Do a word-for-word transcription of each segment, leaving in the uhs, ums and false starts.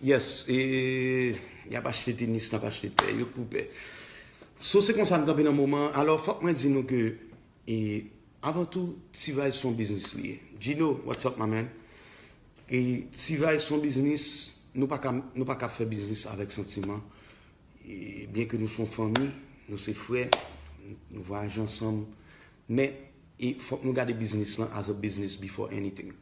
Yes, e y ap achte tenis, n ap achte pè, yo k pou pè. So, se konsa n kanpe nan moman. Alò, fòk mwen di nou ke, e, avan tou, T-Vice se yon biznis li ye. Gino, what's up, my man? E T-Vice se yon biznis, nou pa ka, nou pa ka fè biznis avèk santiman. E, byen ke nou se yon fanmi, nou se frè, nou vwayaje ansanm, men e fòk nou gade biznis lan as a business before anything.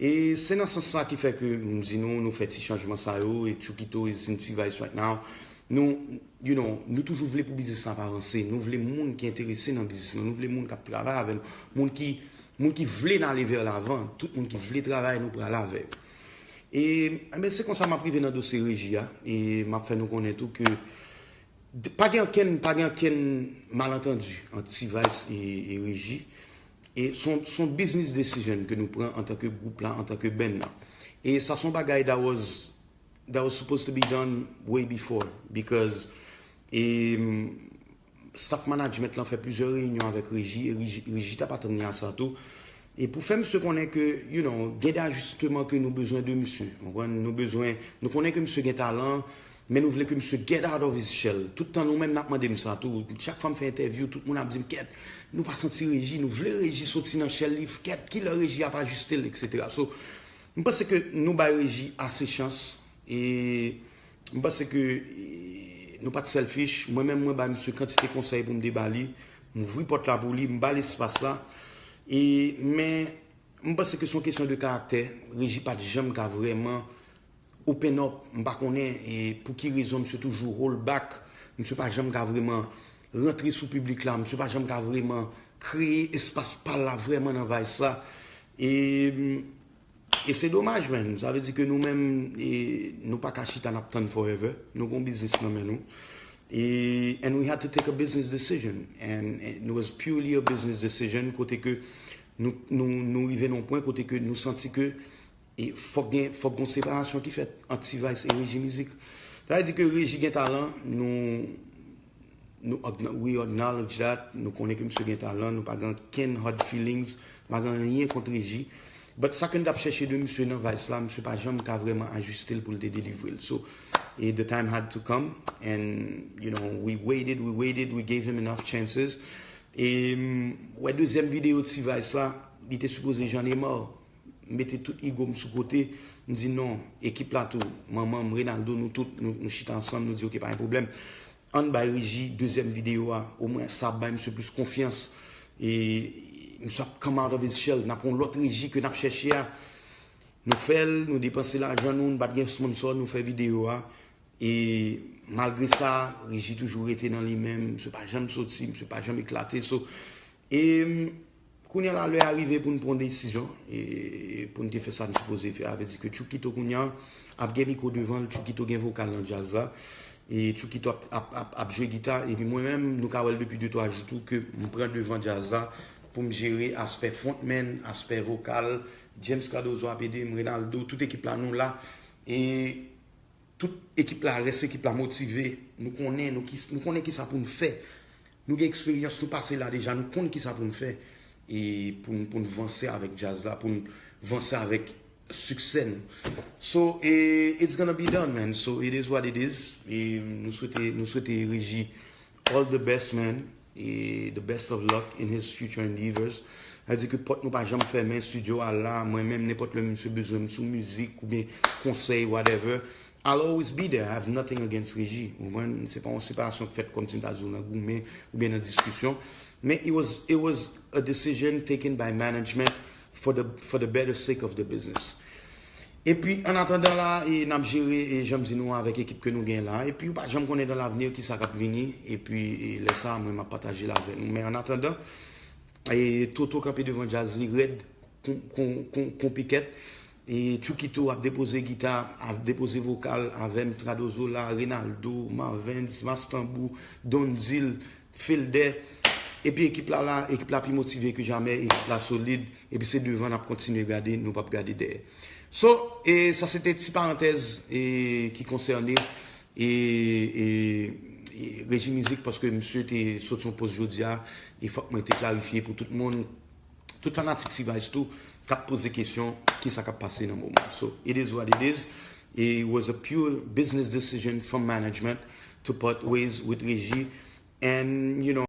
E se nan sans sa ki fè ke m di nou, nou fè ti chanjman sa yo, e Chukito is in T-Vice right now. Nou, you know, nou toujou vle pou biznis la pa avanse. Nou vle moun ki enterese nan biznis lan. Nou vle moun k ap travay avè nou. Moun ki, moun ki vle n ale vè lavan. Tout moun ki vle travay, nou pral avè yo. E, enben, se konsa m ap rive nan dosye reji a. E m ap fè nou konnen tou ke pa gen okenn, pa gen okenn malantandi ant T-Vice e, e reji. E se yon, se yon business decision ke nou pran antanke gwoup la, antanke band la. E sa se yon bagay that was, that was supposed to be done way before, because e, staff management lan fè plizyè reyinyon avèk reji, e reji, reji t ap atann li a sa tou. E pou fè misye konnen ke, you know, gen de ajisteman ke nou bezwen de misye. Ou konprann? Nou bezwen, nou konnen ke misye gen talan, men nou vle ke misye get out of his shell. Tout tan nou menm n ap mande m sa tou. Chak fwa m fè entèvyou, tout moun ap di m, kèt, nou pa santi reji, nou vle reji soti nan shell li, kèt, kilè reji ap ajiste l, etsetera. So, m panse ke nou bay reji ase chans. E m panse ke, e, nou pa t selfish. Mwen menm, mwen bay misye kantite konsèy pou m te ba li. M ouvri pòt la pou li, m ba l espas la. E, men, m panse ke se yon kesyon de karaktè. Reji pa t janm ka vrèman open up. M pa konnen, e, pou ki rezon misye toujou hold back. Misye pa janm ka vrèman rantre sou piblik la. Misye pa janm ka vrèman kreye espas pa l la vrèman nan Vice la. E, e se domaj, man. Sa vle di ke nou menm, e, nou pa ka chita n ap tann forever. Nou gon biznis nan men nou. E, and we had to take a business decision. And it was purely a business decision. Kote ke nou, nou, nou rive nan yon pwen kote ke nou santi ke e fòk gen, fòk gon separasyon ki fèt ant T-Vice e Reji Mizik. Sa vle di ke Reji gen talan, nou, nou acknow-, we acknowledge that, nou konnen ke misye gen talan, nou pa gen okenn hard feelings, nou pa gen anyen kont Reji. But sa ke n t ap chèche de misye nan Vice la, misye pa janm ka vrèman ajiste l pou l te delivre l. So, e the time had to come, and, you know, we waited, we waited, we gave him enough chances. E, m, wè dezyèm videyo T-Vice la, li te sipoze Jean Nemar. M mete tout ego m sou kote, m di non, ekip la tou, manman m, Renaldo, nou tout, nou, nou chita ansanm, nou di, ok, pa gen pwoblèm. Ann bay Reji dezyèm videyo a, omwen sa ap bay misye plis konfyans. E misye ap come out of his shell, n ap yon lòt Reji ke n ap chèche a. Nou fè l, nou depanse lajan nou, nou pa t gen sponsor, nou fè videyo a. E malgre sa, Reji toujou rete nan li menm, misye pa janm soti, misye pa janm eklate. So, e, kounye a la, lè a rive pou n pran yon desizyon, e pou n te fè sa n sipoze fè a. Vle di ke Chukito kounye a ap gen mikwo devan l, Chukito gen vokal nan djaz la, e Chukito ap, ap, ap, ap jwe gita, epi mwen menm, nou ka wè l depi de twa jou tou ke m pran devan djaz la pou m jere aspè frontman, aspè vokal, James Cardozo ap ede m, Renaldo, tout ekip la nou la, e tout ekip la, rès ekip la motive. Nou konnen, nou ki, nou konnen kisa pou n fè. Nou gen eksperyans, nou pase la deja, nou konn kisa pou n fè. E pou n, pou n vanse avèk djaz la, pou n vanse avèk siksè nou. So, e, it's gonna be done, man. So, it is what it is. E nou swete, nou swete Reji all the best, man. E the best of luck in his future endeavors. Sa vle di ke pòt nou pa janm fèmen, estidyo a la, mwen menm, nenpòt lè misye bezwen m sou mizik oubyen konsèy, whatever, I'll always be there. I have nothing against Reji. Ou konprann? Se pa yon separasyon k fèt kòmsi m ta di w nan goumen oubyen nan diskisyon. Men it was, it was a decision taken by management for the, for the better sake of the business. Epi, an atandan la, e, n ap jere, e, jan m di nou an, avèk ekip ke nou gen la. Epi, ou pa janm konnen dans l'avenir kisa k ap vini. Epi, e, lè sa a, mwen, m ap pataje l avè nou. Men an atandan, e, Toto kanpe devan djaz li rèd kon, kon, kon, kon pikèt. E Chukito ap depoze gita, ap depoze vokal avè m, Cardozo la, Renaldo, Marvens, Mastanbou, Don Dil, Felder. Epi ekip la la, ekip la pi motive ke jamè, ekip la solid, epi se devan n ap kontinye gade, nou p ap gade dèyè. So, e sa se te ti parantèz, e, ki konsène, e, e, e Reji Mizik, paske misye te sot yon pòs jodi a, e fòk mwen te klarifye pou tout moun, tout fanatik T-Vice tou, k ap poze kesyon, kisa k ap pase nan moman. So, it is what it is. It was a pure business decision from management to part ways with Reji. And, you know,